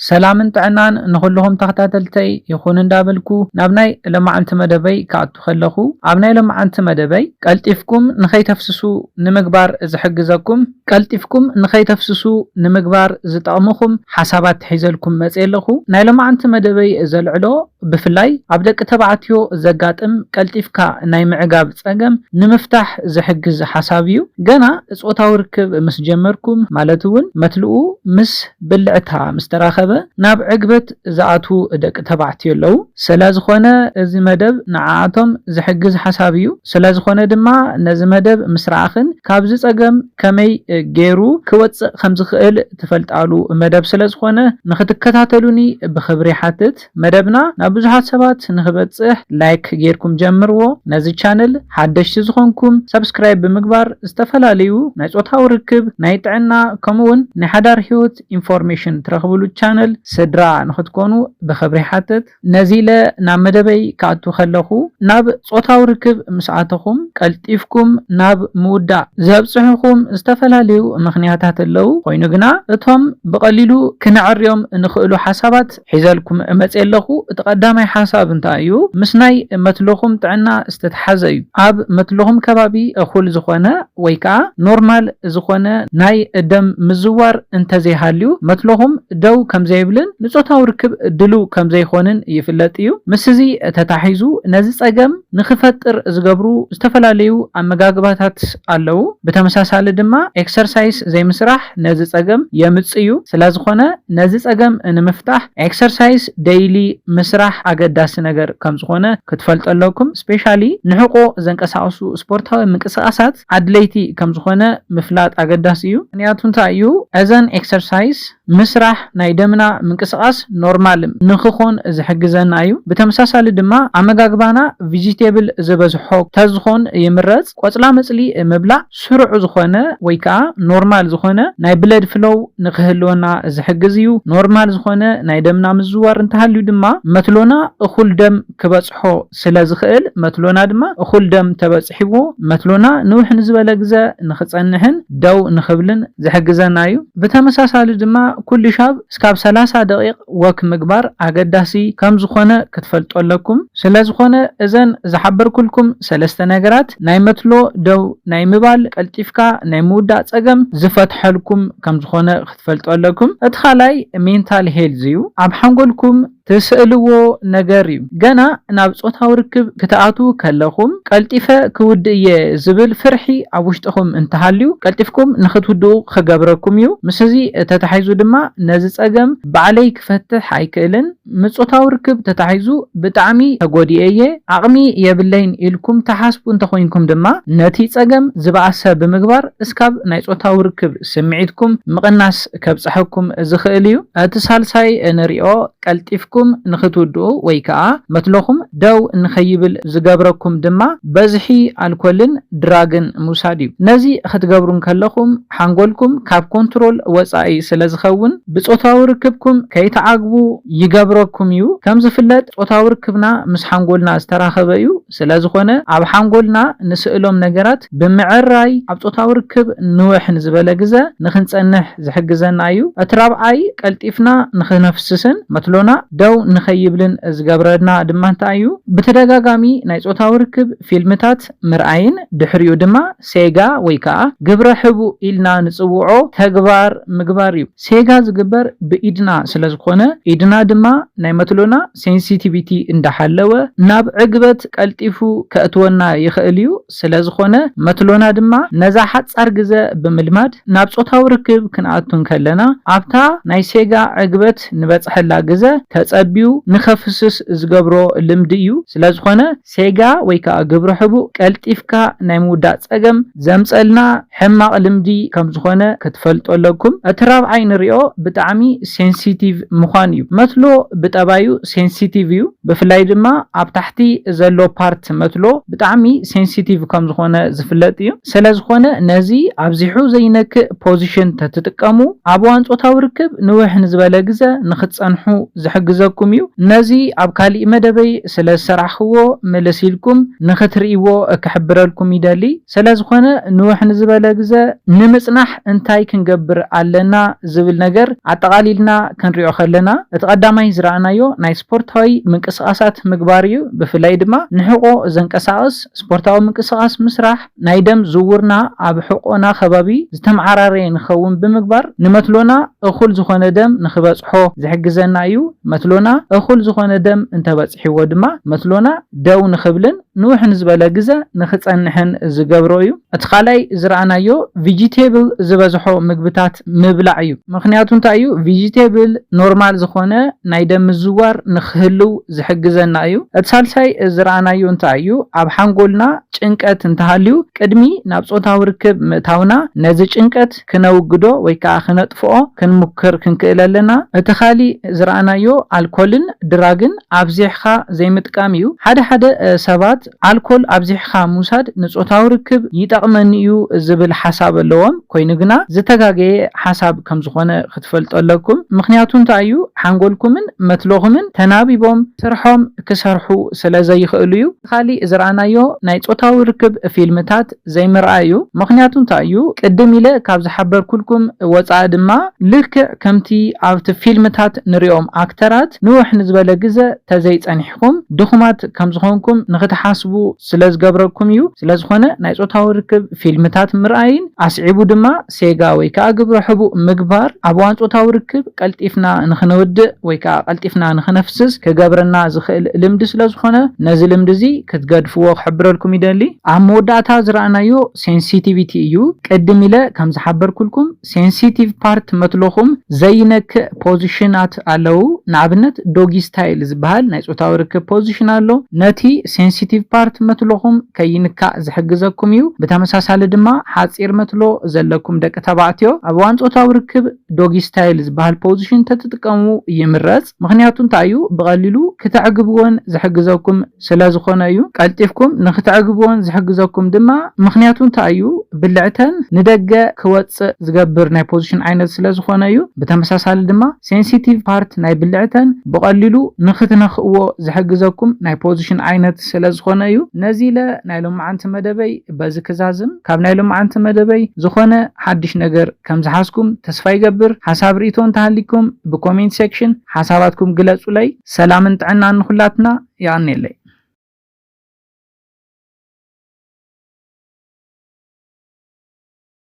ሰላምን ጥዕናን ንኹልኹም ተኸታተልተይ ይኹን እንዳበልኩ፣ ናብ ናይ ለማዓንቲ መደበይ ክኣቱ ከለኹ፣ ኣብ ናይ ለማዓንቲ መደበይ ቀልጢፍኩም ንኸይተፍስሱ ንምግባር ዝሕግዘኩም፣ ቀልጢፍኩም ንኸይተፍስሱ ንምግባር ዝጠቕምኹም ሓሳባት ሒዘልኩም መፅየ ኣለኹ። ናይ ለማዓንቲ መደበይ ዘልዕሎ ብፍላይ ኣብ ደቂ ተባዕትዮ ዘጋጥም ቀልጢፍካ ናይ ምዕጋብ ጸገም ንምፍታሕ ዝሕግዝ ሓሳብ እዩ። ገና ጾታዊ ርክብ ምስ ጀመርኩም፣ ማለት እውን መትልኡ ምስ ብልዕታ ምስ ተራኸበ፣ ናብ ዕግበት ዝኣትዉ ደቂ ተባዕትዮ ኣለዉ። ስለ ዝኾነ እዚ መደብ ንዓኣቶም ዝሕግዝ ሓሳብ እዩ። ስለ ዝኾነ ድማ ነዚ መደብ ምስ ረኣኽን ካብዚ ጸገም ከመይ ገይሩ ክወጽእ ከም ዝኽእል ትፈልጣሉ መደብ ስለ ዝኾነ ንኽትከታተሉኒ ብኽብሪ ይሓትት። መደብና ናብ ብዙሓት ሰባት ንኽበጽሕ ላይክ ጌርኩም ጀምርዎ። ነዚ ቻነል ሓደሽቲ ዝኾንኩም ሰብስክራይብ ብምግባር ዝተፈላለዩ ናይ ጾታዊ ርክብ፣ ናይ ጥዕና ከምኡ እውን ናይ ሓዳር ህይወት ኢንፎርሜሽን ትረኽብሉ ቻነል ስድራ ንኽትኮኑ ብኽብሪ ይሓትት። ነዚ ኢለ ናብ መደበይ ክኣቱ ከለኹ፣ ናብ ጾታዊ ርክብ ምስ ኣተኹም ቀልጢፍኩም ናብ ምውዳእ ዘብጽሑኹም ዝተፈላለዩ ምኽንያታት ኣለዉ። ኮይኑ ግና እቶም ብቐሊሉ ክነዕርዮም እንኽእሉ ሓሳባት ሒዘልኩም እመጽእ ኣለኹ። እቲ ቀዳማይ ሓሳብ እንታይ እዩ? ምስ ናይ መትሎኹም ጥዕና ዝተተሓዘ እዩ። ኣብ መትሎኹም ከባቢ እኹል ዝኾነ ወይ ከዓ ኖርማል ዝኾነ ናይ ደም ምዝዋር እንተዘይሃልዩ፣ መትሎኹም ደው ከም ዘይብልን ንጾታዊ ርክብ ድሉው ከም ዘይኾንን ይፍለጥ እዩ። ምስ እዚ ተታሒዙ ነዚ ጸገም ንኽፈጥር ዝገብሩ ዝተፈላለዩ ኣመጋግባታት ኣለዉ። ብተመሳሳሊ ድማ ኤክሰርሳይስ ዘይምስራሕ ነዚ ጸገም የምጽእ እዩ። ስለ ዝኾነ ነዚ ጸገም ንምፍታሕ ኤክሰርሳይስ ደይሊ ምስራሕ ኣገዳሲ ነገር ከም ዝኾነ ክትፈልጡ ኣለኩም። ስፔሻሊ ንሕቆ ዘንቀሳቕሱ ስፖርታዊ ምንቅስቓሳት ኣድለይቲ ከም ዝኾነ ምፍላጥ ኣገዳሲ እዩ። ምኽንያቱ እንታይ እዩ? እዘን ኤክሰርሳይስ ምስራሕ ናይ ደምና ምንቅስቓስ ኖርማል ንኽኾን ዝሕግዘና እዩ። ብተመሳሳሊ ድማ ኣመጋግባና ቪጂቴብል ዝበዝሖ ተዝኾን ይምረጽ። ቆጽላ መጽሊ ምብላዕ ስሩዕ ዝኾነ ወይ ከዓ ኖርማል ዝኾነ ናይ ብለድ ፍሎው ንኽህልወና ዝሕግዝ እዩ። ኖርማል ዝኾነ ናይ ደምና ምዝዋር እንተሃልዩ ድማ መትሎና እኹል ደም ክበጽሖ ስለ ዝኽእል፣ መትሎና ድማ እኹል ደም ተበጽሒዎ መትሎና ንውሕ ንዝበለ ግዘ ንኽጸንሕን ደው ንኽብልን ዝሕግዘና እዩ። ብተመሳሳሊ ድማ ኩሉ ሻብ እስካብ ሰላሳ ደቂቕ ወክ ምግባር ኣገዳሲ ከም ዝኾነ ክትፈልጡ ኣለኩም። ስለ ዝኾነ እዘን ዝሓበርኩልኩም ሰለስተ ነገራት ናይ መትሎ ደው ናይ ምባል፣ ቀልጢፍካ ናይ ምውዳእ ጸገም ዝፈትሐልኩም ከም ዝኾነ ክትፈልጡ ኣለኩም። እቲ ካልኣይ ሜንታል ሄልዝ እዩ። ኣብ ሓንጎልኩም ትስእልዎ ነገር እዩ። ገና ናብ ጾታዊ ርክብ ክትኣትዉ ከለኹም ቀልጢፈ ክውድእ እየ ዝብል ፍርሒ ኣብ ውሽጥኹም እንተሃልዩ ቀልጢፍኩም ንኽትውድኡ ክገብረኩም እዩ። ምስ እዚ ተታሒዙ ድማ ነዚ ጸገም ባዕለይ ክፈትሕ ኣይክእልን፣ ምስ ጾታዊ ርክብ ተታሒዙ ብጣዕሚ ተጎዲኤ እየ፣ ዓቕሚ የብለይን ኢልኩም ትሓስቡ እንተኾይንኩም ድማ ነቲ ጸገም ዝበኣሰ ብምግባር እስካብ ናይ ጾታዊ ርክብ ስምዒትኩም ምቕናስ ከብጽሐኩም ዝኽእል እዩ። እቲ ሳልሳይ ንሪኦ ቀልጢፍኩም ንኽትውድኡ ወይ ከዓ መትሎኹም ደው ንኸይብል ዝገብረኩም ድማ በዝሒ ኣልኮልን ድራግን ምውሳድ እዩ። ነዚ ክትገብሩ እንከለኹም ሓንጎልኩም ካብ ኮንትሮል ወጻኢ ስለ ዝኸውን ብጾታዊ ርክብኩም ከይትዓግቡ ይገብረኩም እዩ። ከም ዝፍለጥ ጾታዊ ርክብና ምስ ሓንጎልና ዝተራኸበ እዩ። ስለ ዝኾነ ኣብ ሓንጎልና ንስእሎም ነገራት ብምዕራይ ኣብ ጾታዊ ርክብ ንውሕ ንዝበለ ግዘ ንኽንጸንሕ ዝሕግዘና እዩ። እቲ ራብዓይ ቀልጢፍና ንኽነፍስስን መትሎና ደው ንኸይብልን ዝገብረና ድማ እንታይ እዩ? ብተደጋጋሚ ናይ ጾታዊ ርክብ ፊልምታት ምርኣይን ድሕሪኡ ድማ ሴጋ ወይ ከዓ ግብረ ሕቡእ ኢልና ንጽውዖ ተግባር ምግባር እዩ። ሴጋ ዝግበር ብኢድና ስለ ዝኾነ ኢድና ድማ ናይ መትሎና ሴንሲቲቪቲ እንዳሓለወ ናብ ዕግበት ቀልጢፉ ከእትወና ይኽእል እዩ። ስለ ዝኾነ መትሎና ድማ ነዛ ሓጻር ግዘ ብምልማድ ናብ ጾታዊ ርክብ ክንኣቱ እንከለና ኣብታ ናይ ሴጋ ዕግበት ንበጽሐላ ግዘ ተጸቢዩ ንኸፍስስ ዝገብሮ ልምዲ እዩ። ስለ ዝኾነ ሴጋ ወይ ከዓ ግብረ ሕቡእ ቀልጢፍካ ናይ ምውዳእ ጸገም ዘምጸልና ሕማቕ ልምዲ ከም ዝኾነ ክትፈልጡ ኣለኩም። እቲ ራብዓይ ንሪኦ ብጣዕሚ ሴንሲቲቭ ምዃን እዩ። መትሎ ብጠባዩ ሴንሲቲቭ እዩ። ብፍላይ ድማ ኣብ ታሕቲ ዘሎ ፓርት መትሎ ብጣዕሚ ሴንሲቲቭ ከም ዝኾነ ዝፍለጥ እዩ። ስለ ዝኾነ ነዚ ኣብዚሑ ዘይነክእ ፖዚሽን ተትጥቀሙ ኣብ እዋን ጾታዊ ርክብ ንውሕ ንዝበለ ግዘ ንኽትጸንሑ ዝሕግዝ ዘኩም እዩ። ነዚ ኣብ ካሊእ መደበይ ስለ ዝሰራሕክዎ ምልስ ኢልኩም ንኽትርእይዎ ክሕብረልኩም ይደሊ። ስለ ዝኾነ ንውሕ ንዝበለ ግዘ ንምጽናሕ እንታይ ክንገብር ኣለና ዝብል ነገር ኣጠቓሊልና ክንሪኦ ከለና፣ እቲ ቀዳማይ ዝረኣናዮ ናይ ስፖርታዊ ምንቅስቓሳት ምግባር እዩ። ብፍላይ ድማ ንሕቆ ዘንቀሳቕስ ስፖርታዊ ምንቅስቓስ ምስራሕ፣ ናይ ደም ዝውውርና ኣብ ሕቆና ከባቢ ዝተመዓራረየ ንኸውን ብምግባር፣ ንመትሎና እኹል ዝኾነ ደም ንኽበጽሖ ዝሕግዘና እዩ። መትሎና እኹል ዝኾነ ደም እንተበጽሕዎ ድማ፣ መትሎና ደው ንኽብልን ንውሕ ንዝበለ ግዘ ንኽጸንሕን ዝገብሮ እዩ። እቲ ካልኣይ ዝረኣናዮ ቪጂቴብል ዝበዝሖ ምግብታት ምብላዕ እዩ። ምኽንያቱ እንታይ እዩ? ቪጂቴብል ኖርማል ዝኾነ ናይ ደም ምዝዋር ንኽህልው ዝሕግዘና እዩ። እቲ ሳልሳይ ዝረኣናዮ እንታይ እዩ? ኣብ ሓንጎልና ጭንቀት እንተሃልዩ፣ ቅድሚ ናብ ጾታዊ ርክብ ምእታውና ነዚ ጭንቀት ክነውግዶ ወይ ከዓ ክነጥፍኦ ክንሙክር ክንክእል ኣለና። እቲ ካሊእ ዝረኣናዮ ኣልኮልን ድራግን ኣብዚሕኻ ዘይምጥቃም እዩ። ሓደ ሓደ ሰባት ኣልኮል ኣብዚሕኻ ምውሳድ ንጾታዊ ርክብ ይጠቕመኒ እዩ ዝብል ሓሳብ ኣለዎም። ኮይኑ ግና ዝተጋገየ ሓሳብ ከም ዝኾነ ክትፈልጡ ኣለኩም። ምኽንያቱ እንታይ እዩ? ሓንጎልኩምን መትሎኹምን ተናቢቦም ስርሖም ክሰርሑ ስለ ዘይኽእሉ እዩ። ካሊእ ዝረኣናዮ ናይ ጾታዊ ርክብ ፊልምታት ዘይምርኣይ እዩ። ምኽንያቱ እንታይ እዩ? ቅድም ኢለ ካብ ዝሓበርኩልኩም ወፃኢ ድማ ልክዕ ከምቲ ኣብቲ ፊልምታት ንሪኦም ኣክተራት ንውሕ ንዝበለ ግዘ ተዘይፀኒሕኩም ድኹማት ከም ዝኾንኩም ንኽትሓስቡ ስለ ዝገብረኩም እዩ። ስለ ዝኾነ ናይ ጾታዊ ርክብ ፊልምታት ምርኣይን ኣስዒቡ ድማ ሴጋ ወይ ከዓ ግብረ ሕቡእ ምግባር ኣብ እዋን ጾታዊ ርክብ ቀልጢፍና ንኽንወድእ ወይ ከዓ ቀልጢፍና ንኽነፍስስ ክገብረና ዝኽእል ልምዲ ስለ ዝኾነ ነዚ ልምዲ እዚ ክትገድፍዎ ክሕብረልኩም ይደሊ። ኣብ መወዳእታ ዝረኣናዮ ሴንሲቲቪቲ እዩ። ቅድም ኢለ ከም ዝሓበርኩልኩም ሴንሲቲቭ ፓርት መትሎኹም ዘይነክእ ፖዚሽናት ኣለዉ። ንኣብነት ዶጊ ስታይል ዝበሃል ናይ ጾታዊ ርክብ ፖዚሽን ኣሎ። ነቲ ሴንሲቲቭ ፓርት መትሎኹም ከይንካእ ዝሕግዘኩም እዩ። ብተመሳሳሊ ድማ ሓፂር መትሎ ዘለኩም ደቂ ተባዕትዮ ኣብ እዋን ጾታዊ ርክብ ዶጊ ስታይል ዝበሃል ፖዚሽን ተትጥቀሙ ይምረፅ። ምኽንያቱ እንታይ እዩ? ብቐሊሉ ክተዕግብዎን ዝሕግዘኩም ስለ ዝኾነ እዩ። ቀልጢፍኩም ንክተዕግብዎን ዝሕግዘኩም ድማ ምኽንያቱ እንታይ እዩ? ብልዕተን ንደገ ክወፅእ ዝገብር ናይ ፖዚሽን ዓይነት ስለ ዝኾነ እዩ። ብተመሳሳሊ ድማ ሴንሲቲቭ ፓርት ናይ ብልዕተን ብቐሊሉ ንክትነኽእዎ ዝሕግዘኩም ናይ ፖዚሽን ዓይነት ስለ ዝኾነ እዩ። ነዚ ኢለ ናይ ሎማዓንቲ መደበይ በዚ ክዛዝም። ካብ ናይ ሎማዓንቲ መደበይ ዝኾነ ሓድሽ ነገር ከም ዝሓዝኩም ተስፋ ይገብር። ሓሳብ ርእይቶ እንተሃሊኩም ብኮሜንት ሴክሽን ሓሳባትኩም ግለጹለይ። ሰላምን ጥዕናን ንኹላትና። የቐንየለይ።